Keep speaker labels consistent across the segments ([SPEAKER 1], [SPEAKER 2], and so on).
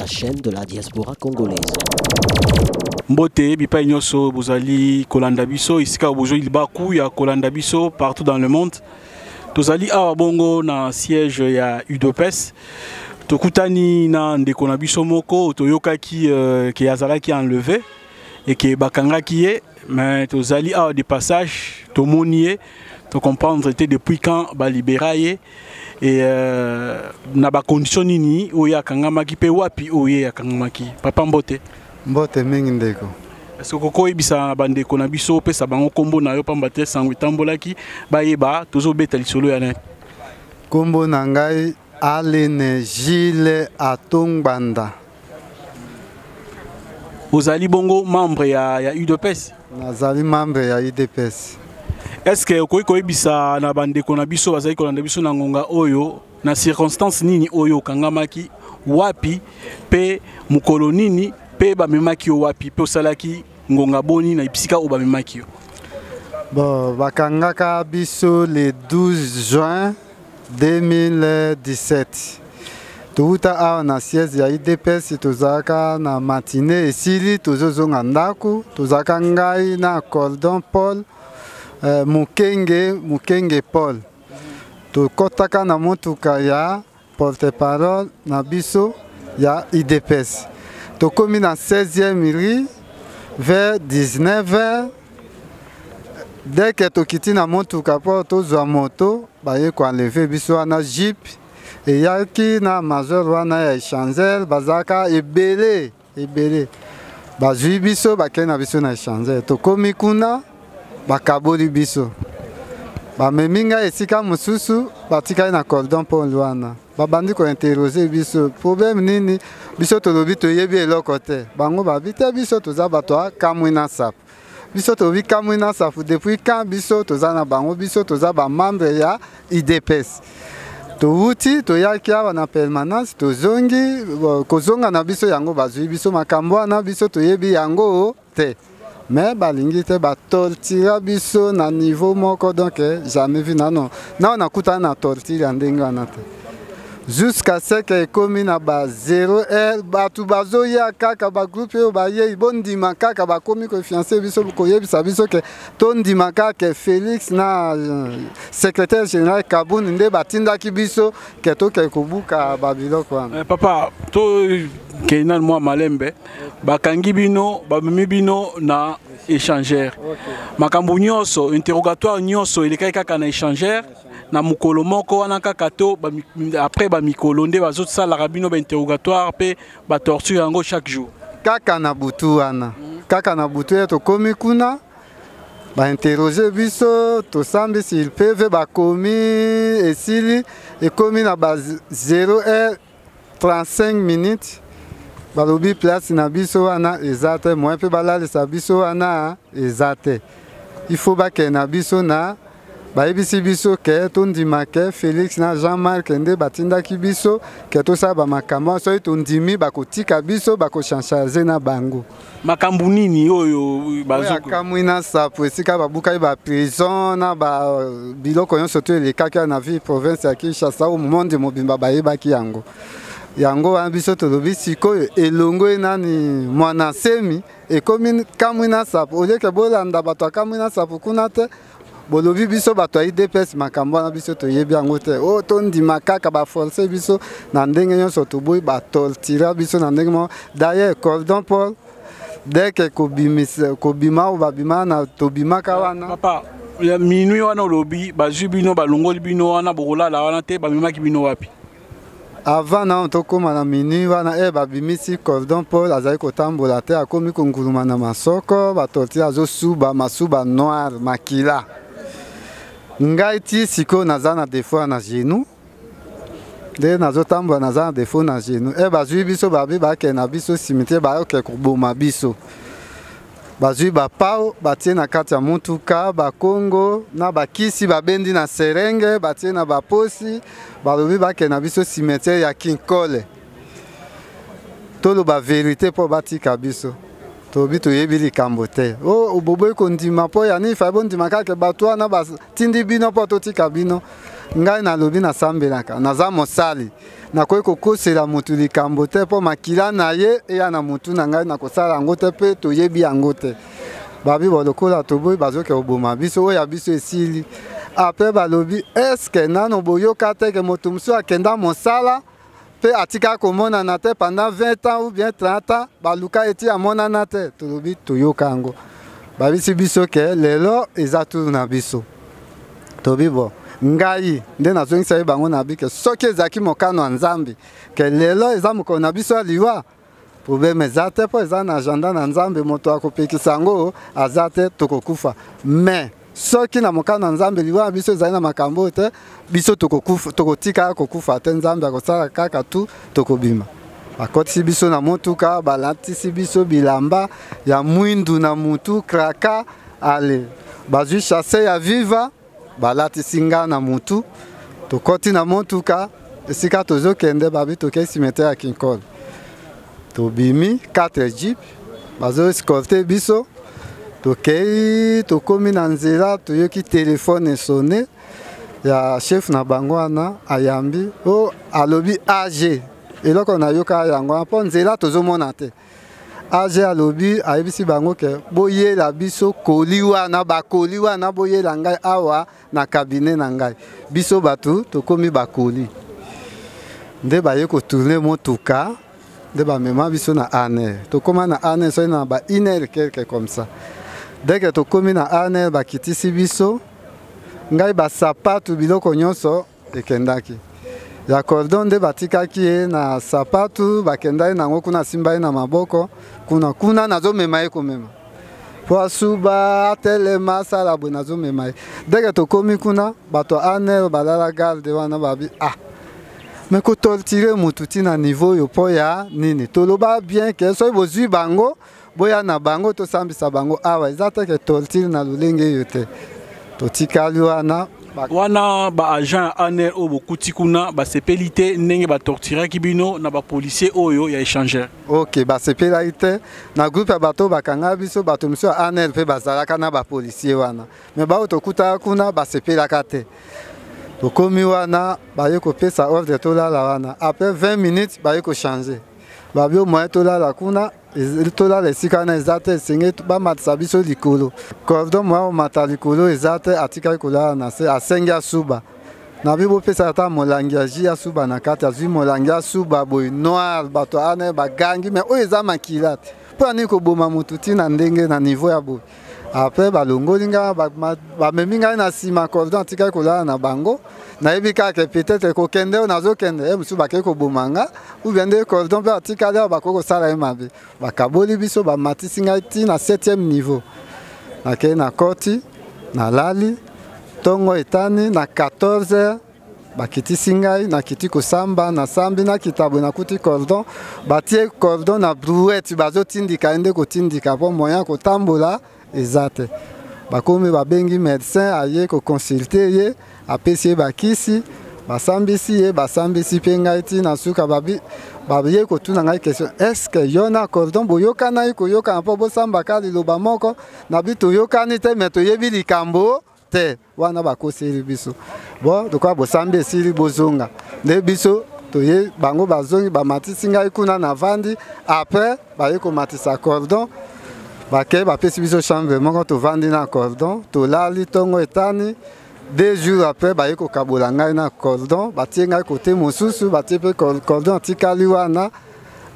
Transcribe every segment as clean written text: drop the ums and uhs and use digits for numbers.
[SPEAKER 1] La chaîne de la diaspora congolaise.
[SPEAKER 2] Mbote bipai nyonso bozali kolanda biso esika bozwi libaku ya kolanda biso partout dans le monde. Tozali awa bongo na siège ya UDPS. Tokutani na ndeko na biso moko toyokaki ke azalaki enlevé et ke bakangaki ye, mais tozali awa de passage tomoni ye, tocomprendre te depuis quand balibéra ye et na bacondition nini oyo akangamaki mpe wapi oyo akangamaki. Papa, mbote.
[SPEAKER 3] Mbote mingi, ndeko.
[SPEAKER 2] Est-ce que okoyebisa na bandeko na biso, opesa bango nkombo na yo, pamba te sango etambolaki, bayeba tozobeta lisolo ya nani?
[SPEAKER 3] Nkombo na ngai Aline Gile Atongbanda.
[SPEAKER 2] Ozali bongo membre ya UDPS?
[SPEAKER 3] Nazali membre ya UDPS.
[SPEAKER 2] Est-ce que okoki koyebisa na bandeko na biso bazali kolanda biso na ngonga oyo, na circonstance nini oyo okangamaki, wapi mpe mokolo nini, mpe bamemaki yo wapi, mpe osalaki ngonga boni na bisika oyo bamemaki yo?
[SPEAKER 3] Bon, bakangaka biso le 12 juin 2017. Touta awa na siège ya UDPS, tozalaka na matinée, esili, tozozonga ndako. Tozalaka ngai na Cordon Paul Mukenge, Mukenge Paul. Tokɔtaka na motuka ya porte-parole na biso ya UDPS. Tokomi na 16e rue vers 19 h. Dès que tokiti na motuka mpo tozwa moto, baye koenlever biso wana. Jeep eyaki na major wana ya échangeur, bazalaka ebele ebele. Bazwi biso, bakei na biso na échangeur. Tokomi kuna, bakaboli biso, bamemi ngai esika mosusu, batikali na Cordon Paul wana. Babandi kointerroger biso: problème nini? Biso tolobi toyebi eloko te. Bango babi te, biso toza bato ya Kamwina Nsapu. Biso tolobi: Kamwina Nsapu, depuis quand biso toza na bango? Biso toza bamembre ya UDPS. Towuti, toyaki awa na permanence, tozongi. Kozonga na biso yango, bazwi biso. Makambo wana biso toyebi yango te, mais balingi te, batortura biso na niveau moko donc jamais vu. Nano nao nakutana na torture ya ndenge wana te, jusqu'à ce que ekomi na ba 0 heure, bato bazoya kaka, bagroupe oyo bayei, bondima kaka. Bakomi koinfluencer biso, koyebisa biso ke tondima kaka Félix na secrétaire général Kabund nde batindaki biso ke toke kobuka babiloko wana.
[SPEAKER 2] Papa, tokei nanu mwa malembe. Bakangi bino, bamemi bino na échangeur. Makambo nyonso, interrogatoire nyonso elekaki kaka na échangeur na mokolo moko wana kaka, to après bamikolo nde bazosalaka bino bainterrogatoire mpe batorture yango chaque jour?
[SPEAKER 3] Kaka na butu wana, kaka na butu ye tokomi kuna, bainterroger biso, tosambisi ilpv, bakomi, esili. Ekomi na ba 0 heure 35 minutes, balobi place na biso wana eza te, moyen mpe balalisa biso wana eza te, il faut bakende na biso na. Bayebisi biso ke tondima ke Félix na Jean-Marc nde batindaki biso ke tosala bamakambo wana. Soki tondimi, bakotika biso, bakochange na bango.
[SPEAKER 2] Makambo nini oyo?
[SPEAKER 3] Kamwina Nsapu, esika babukaki baprison na biloko nyonso to elekaki na ville province ya Kinshasa, oyo monde mobimba bayebaki yango. Yango wana biso tolobi sikoyo elongo nani Mwana Nsemi, ekomi Kamwina Nsapu. Oleke bolanda bato ya Kamwina Nsapu kuna te, bolobi biso bato ya UDPS. Makambo wana biso toyebi yango te. Oyo tondima kaka, baforcer biso na ndenge nyonso, toboyi. Batortura biso na ndenge moko. D'ailleurs, Cordon Paul, dès que kobimisa, kobima oyo babima na tobimaka wana.
[SPEAKER 2] Papa, ya minuit wana olobi bazwi bino, balongoli bino wana, bokolala wana te, bamemaki bino wapi?
[SPEAKER 3] Avant nano tokóma na minuit wana, babimisi Cordon Paul, azali kotambola te, akomi konguluma na masoko, batorture, azosuba masuba noir, makila. Ngai ti sikoyo naza na défaut na genou, nde nazotambola, naza na défaut na genou. Bazwi biso, babi bakende na biso cimetière, bayoke koboma biso. Bazwi bapao, batie na kati ya motuka, bakongo na bakisi, babendi na seringue, batie na baposi, balobi bakende na biso cimetière ya Kinkole. Toloba vérité mpo batika biso. Tolobi toyebi likambo te. O boboyi kondima mpo ya nini? Fai bondima kaka bato wana batindi bino mpo totika bino. Ngai nalobi nasambelaka, naza mosali, nakoki kokosela motu likambo te mpo makila na ye eya na motu na ngai, nakosala yango te mpe toyebi yango te. Babi bo lokola toboyi, bazoke koboma biso, oyo ya biso esili. Apres balobi eske nano boyoka te ke moto mosusu akenda mosala mpe atika komonana te pendant 20 ans ou bien 30 ans, baluka eti amonana te? Tolobi toyoka yango. Babisi biso ke lelo eza tour na biso. Tobi bo ngai nde nazongisa ye bango na bike, soki ezalaki mokano ya Nzambe ke lelo eza mokolo na biso ya liwa, problème eza te, mpo eza na agenda na Nzambe, moto akopekisa yango aza te, tokokufa. Mais soki na mokano ya Nzambe liwa na biso ezali na makambo oyo te, biso tokokufa, tokotika kokufa te, Nzambe akosala kaka tu tokobima. Bakotisi biso na motuka, balatisi biso bilamba ya mwindu na mutu, kraka ale, bazwi chasse ya viva, balatisi nga na mutu, tokoti na motuka. Esika tozokende, babi tokei cimetière ya Kinkole. Tobimi 4 jeep, bazoescorte biso, tokei. Tokomi na nzela, toyoki telefone esone ya chef na bango wana. Ayambi o, alobi ag eloko nayoka yango wana, mpo nzela tozomona te. Ag alobi, ayebisi bango ke boyela biso koli wana, bakoli wana boyela ngai awa na cabinet na ngai. Biso bato tokomi bakoli nde baye kotourne motuka, nde bamema biso na ANR. Tokóma na ANR soki na ba une heure quelque comme ça. Dès que tokómi na ANR, bakitisi biso, ngai basapatu biloko nyonso ekendaki, ya cordon nde batikaki ye na sapatu, bakendaki nango kuna, asimba ye na maboko kuna kuna, nazomema ye komema po asuba, atelema, asala boye, nazomema ye. Dès que tokómi kuna, bato ANR balala garde wana, babi: "Ah, mais kotorturer motu ntina niveau oyo mpo ya nini? Toloba bien ke soki bozwi bango, boya na bango, tosambisa bango awa, eza te ke torture na lolenge oyo te." Totikali wana.
[SPEAKER 2] Wana baagent ya ANR oyo bokuti kuna basepeli te ndenge batorturaki bino na bapolicier oyo ya échangeur?
[SPEAKER 3] Ok, basepelaki te. Na groupe ya bato bakanga biso, bato mosusu ya ANR mpe bazalaka na bapolicier wana, mais baoyo tokutaka kuna basepelaka te. Tokomi wana, baye kopesa ordre tolala wana. Après 20 minutes, baye kochanger, babi moyen tolala kuna, tolala esika wana eza te, esengeli bamatisa biso likolo. Cordon, moyen omata likolo eza te, atikali kolala na se. Asengi asuba, nabi bopesa ata molangi ya jus, asuba na kati. Azwi molangi, asuba boye noir. Bato wana bagangi: "Mais oyo eza makila te, mpo ani koboma motu ntina ndenge na niveau ya boye?" Après balongoli ngai, bamemi ngai na nsima. Cordon atikali kolala na bango. Nayebi kaka peut-être kokende oyo nazokende ye mosusu, bakei koboma nga, ou bien nde cordon mpe atikali awa, bakoki kosala ye mabe. Bakaboli biso, bamatisi ngai ti na 7e niveau. Nakei na koti, nalali. Ntongo etani na 14 heures, bakitisi ngai, nakiti kosamba, nasambi, nakita boye, nakuti cordon, batie cordon na brouette, bazotindika ye nde kotindika mpo moyen kotambola eza te. Bakomi, babengi médecin, aye koconsulter ye, apesi ye bakisi, basambisi ye, basambisi mpe ngai ti na suka. Babi baye kotuna ngai question: "Est-ce yo na cordon boyokanaki koyokana mpo bosambaka liloba moko?" Nabi toyokani te, mais toyebi likambo te wana bakoseli biso. Bon, lokola bosambi esili, bozonga. Nde biso toye, bango bazongi, bamatisi ngai kuna, navandi. Après baye komatisa cordon, bakei, bapesi biso chambre moko, tovandi na cordon, tolali. Ntongo etani, 2 jours après, baye kokabola ngai na cordon, batie ngai kote mosusu, batie mpe cordon, atikali wana.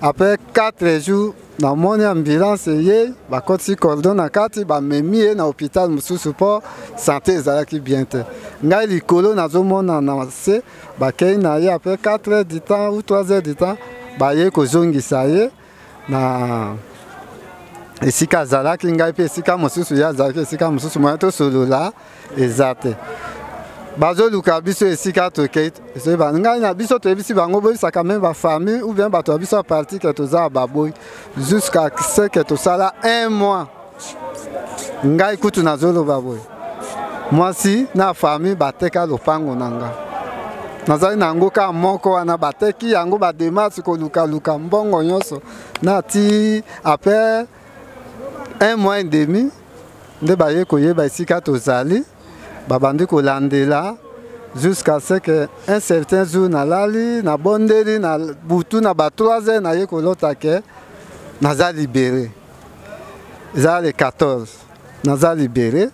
[SPEAKER 3] Après 4 jours, namoni ambulance ye, bakotisi cordon na kati, bamemi ye na hôpital mosusu mpo santé ezalaki bien te. Ngai likolo nazomona na se, bakei na ye. Après 4 heures du temps ou 3 heures du temps, baye kozongisa ye na esika azalaki. Ngai mpe esika mosusu, ye azalaki esika mosusu, moyen tosolola eza te. Bazoluka biso esika tokei. Ngai na biso toyebisi bango: boyebisaka même bafamille ou bien bato ya biso ya parti ke toza ya baboyi. Jusqu'à ce que tosala un mois, ngai kutu nazoloba boye, mwasi na famille bateka lopango na nga, nazali na yango kaka moko wana, bateki yango, badémarches kolukaluka mbongo nyonso na ti. Après un mois et demi nde baye koyeba esika tozali, babandi kolandela. Jusqu'à ce que un certain jour nalali, nabondeli na butu na ba 3 heures, naye kolota ke naza libéré. Eza le 14 naza libéré.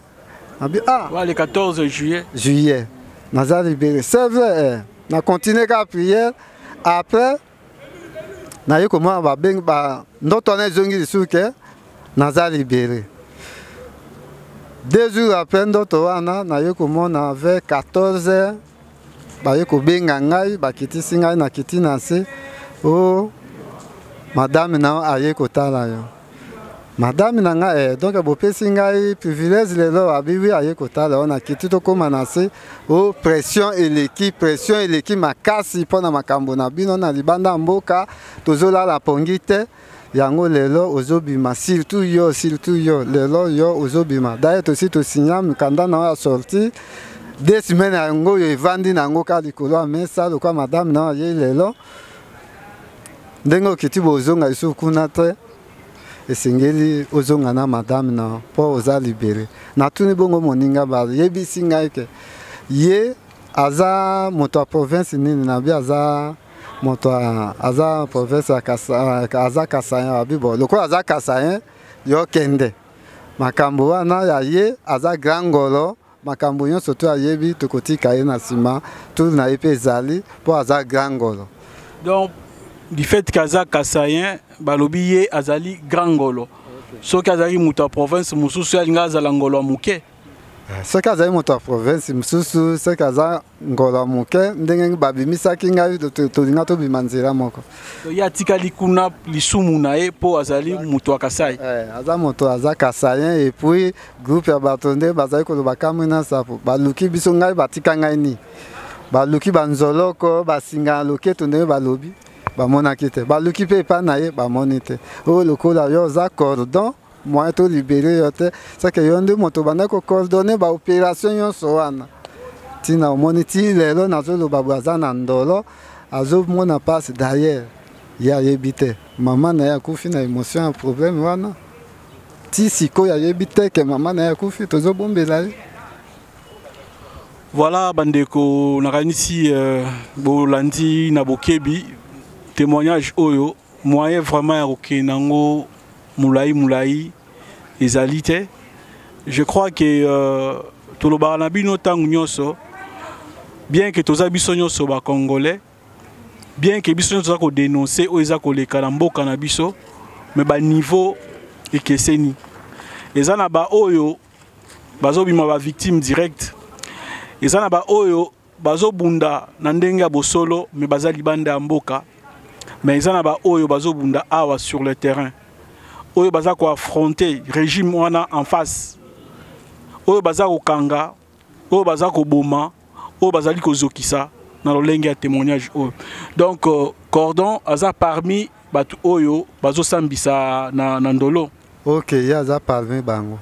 [SPEAKER 3] Nabi ah,
[SPEAKER 2] ouais, le 14 juillet.
[SPEAKER 3] Juillet naza libéré, c'est vrai. Na continue kaka prière. Après naye komona babengi ba ndoto wana ezongi lisusu ke naza libéré. 2 jours après ndoto wana, naye komona vers 14 heures baye kobenga ngai, bakitisi ngai, nakiti na se. O madame na aye kotala yo. Madame na ngai, donc bopesi ngai privilège lelo? Abi oui, aye kotala yo. Nakiti, tokóma na se. O pression eleki, pression eleki makasi mpo na makambo na bino na libanda ya mboka, tozolala pongi te. Yango lelo ozobima, surtout yo, surtout yo, lelo yo ozobima. D'ailleurs tosi tosinya mikanda na yo ya sortie 2 semaines, yango oyo evandi na yango kaka likolo ya mesa. Lokwa madame na yo ayei lelo, ndenge okiti bozonga lisusu kuna te, esengeli ozonga na madame na mpo oza libéré. Natuni bongo moninga, bayebisi ngai ke ye aza moto ya province nini. Nabi aza moto aza province ya Kasa, aza Kasaïen. Abi bon, lokola aza Kasaïen, yo kende makambo wana ya ye, aza grand ngolo, makambo nyonso to ayebi, tokotika ye na nsima. Tour na ye mpe ezali mpo aza grand ngolo.
[SPEAKER 2] Donc du fait qu'aza Kasaïen, balobi ye azali grand ngolo. Soki azalaki moto ya province mosusu, alinga azala ngolo ya moke.
[SPEAKER 3] Soki azali moto ya province mosusu, soki aza ngolo ya moke, ndenge babimisaki ngai, tolinga tobima nzela moko.
[SPEAKER 2] Ye atikali kuna lisumu na ye mpo azali moto ya Kasai.
[SPEAKER 3] Aza moto, aza Kasaïen. Et puis groupe ya bato nde bazali koloba Kamwina Nsapu baluki biso, ngai batika ngai ni baluki banzoloko, basinga ya loketo, ndenge balobi bamonaki te, baluki mpe epai na ye bamoni te. Oyo lokola yo oza cordon, moyen tolibérer yo te, seke yo nde moto banda kocoordonner baopération nyonso wana. Ntina omoni ti lelo nazoloba boye, aza na ndolo, azomona mpasi. D'ailleurs ye ayebi te mama na ye akufi na émotion ya problème wana. Ti sikoyo ayebi te ke mama na ye akufi, tozobombela ye.
[SPEAKER 2] Voilà bandeko, nakanisi bolandi na bokebi témoignage oyo. Moyen vraiment ya kokende yango molai molai ezali te. Je crois que tolobaka na bino ntango nyonso, bien que toza biso nyonso Bacongolais, bien que biso nyonso toza kodénoncer oyo eza koleka na mboka na biso, mais baniveau ekeseni. Eza na baoyo bazobima bavictime direct, eza na baoyo bazobunda na ndenge ya bosolo mais baza libanda ya mboka, mais eza na baoyo bazobunda awa sur le terrain, oyo baza koaffronter régime wana en face, oyo baza kokanga, oyo baza koboma, oyo bazali kozokisa na lolenge ya témoignage oyo. Donc Cordon aza parmi bato oyo bazosambisa na ndolo.
[SPEAKER 3] Ok, ye aza parmi bango.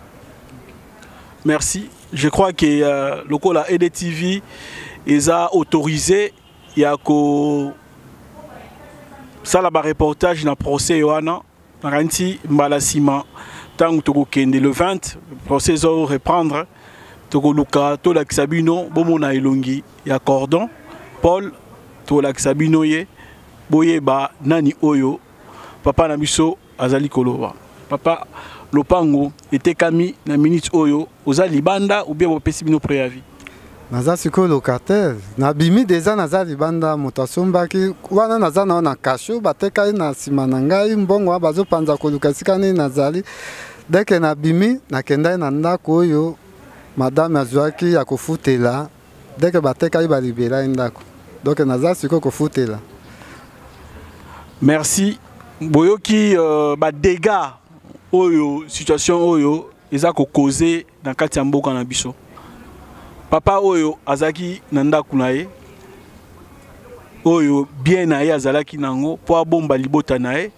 [SPEAKER 2] Merci. Je crois que lokola EDTV eza autorisé ya ko sala bareportage na procès wana, nakanisi mbala nsima ntango tokokende le 20, procès ezo reprendre, tokoluka tolakisa bino, bomona elongi ya Cordon Paul. Tolakisa bino ye, boyeba nani oyo papa na biso azali koloba. Papa, lopango etekami na minute oyo, oza libanda ou bien bopesi bino préavis?
[SPEAKER 3] Naza sikoyo locataire, nabimi déjà, naza libanda. Moto asombaki wana, naza nao na cachot, batekaki na nsima na ngai. Mbongo wana bazopanza koluka esika nini nazali. Dès que nabimi, nakendaki na ndako oyo madame azwaki ya kofutela. Dès que batekaki, balibérer ndako, donc naza sikoyo kofutela.
[SPEAKER 2] Merci. Boyoki badégâts oyo situation oyo eza kocauser na kati ya mboka na biso. Papa oyo azalaki na ndako na ye, oyo bien na ye azalaki nango mpo abomba libota na ye,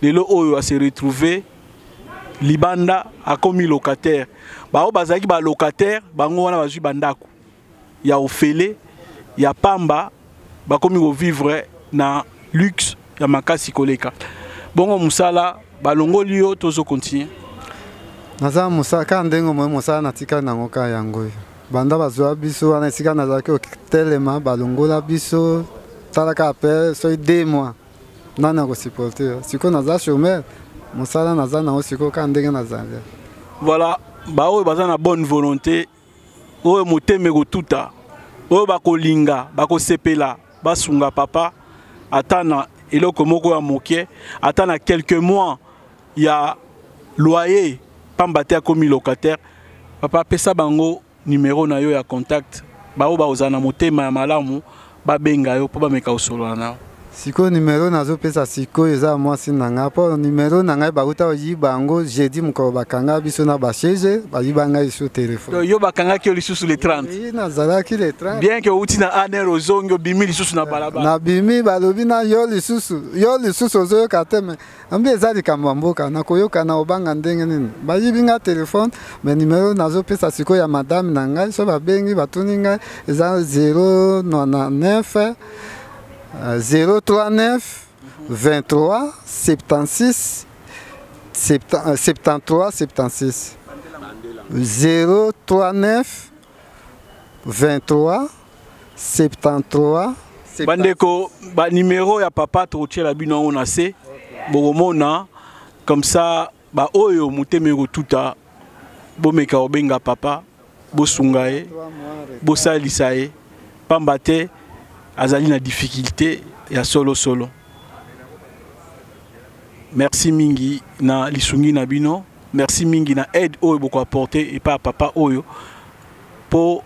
[SPEAKER 2] lelo oyo ase retrouve libanda, akomi locataire. Bao bazalaki balocataire, bango wana bazwi bandako ya ofele, ya pamba, bakomi kovivre na luxe ya makasi koleka. Bongo mosala balongoli yo, tozocontinuer?
[SPEAKER 3] Naza mosala kaka ndenge moye, mosala natikali nango kaka yango oyo banda bazwa biso wana esika nazalaki. Totelema, balongola biso, talaka après soki 2 mois, nani akosupporte yo? Sikoyo naza chômeur, mosala naza nango sikoyo kaka ndenge nazali.
[SPEAKER 2] Voilà, baoyo baza na bonne volonté, oyo motema ekotuta, oyo bakolinga, bakosepela, basunga papa ata na eloko moko ya moke, ata na quelques mois ya loyer, pamba te akomi locataire. Papa, apesa bango numero na yo ya contact, baoyo bakozala na motema ya malamu babenga yo mpo bameka kosolola na yo.
[SPEAKER 3] Sikoyo numero nazopesa sikoyo eza mwasi na ngai, mpo numero na ngai bauta koyiba yango jeudi mokolo bakanga biso na bashege, bayiba ngai lisusu telefone.
[SPEAKER 2] Yo bakangaki yo lisusu le 30?
[SPEAKER 3] Oui, nazalaki le 30.
[SPEAKER 2] Bien que outi na ANR, ozongi, obimi lisusu na balabala.
[SPEAKER 3] Nabimi, balobi na yo lisusu, yo lisusu ozoyoka te. Me ambi eza likambo ya mboka, nakoyoka na obanga ndenge nini? Bayibi nga telefone. Me numero nazopesa sikoyo ya madame na ngai, so babengi batuni ngai, eza 099 039 23 76 73 76, 039 23 73.
[SPEAKER 2] Bandeko, banimero ya papa tokotiela bino yango na se, bokomona comme ça. Baoyo motema ekotuta, bomeka kobenga papa, bosunga ye, bosalisa ye, pamba te azali na difficulté ya solo solo. Merci mingi na lisungi na bino, merci mingi na aide oyo bokoapporte epai ya papa oyo, mpo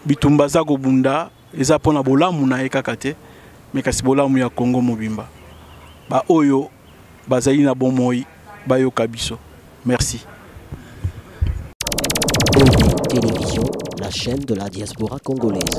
[SPEAKER 2] bitumba aza kobunda eza mpona bolamu na ye kaka te, me kasi bolamu ya Congo mobimba. Baoyo bazali na bomoi bayoka biso. Merci.
[SPEAKER 1] OD Télévision, la chaîne de la diaspora congolaise.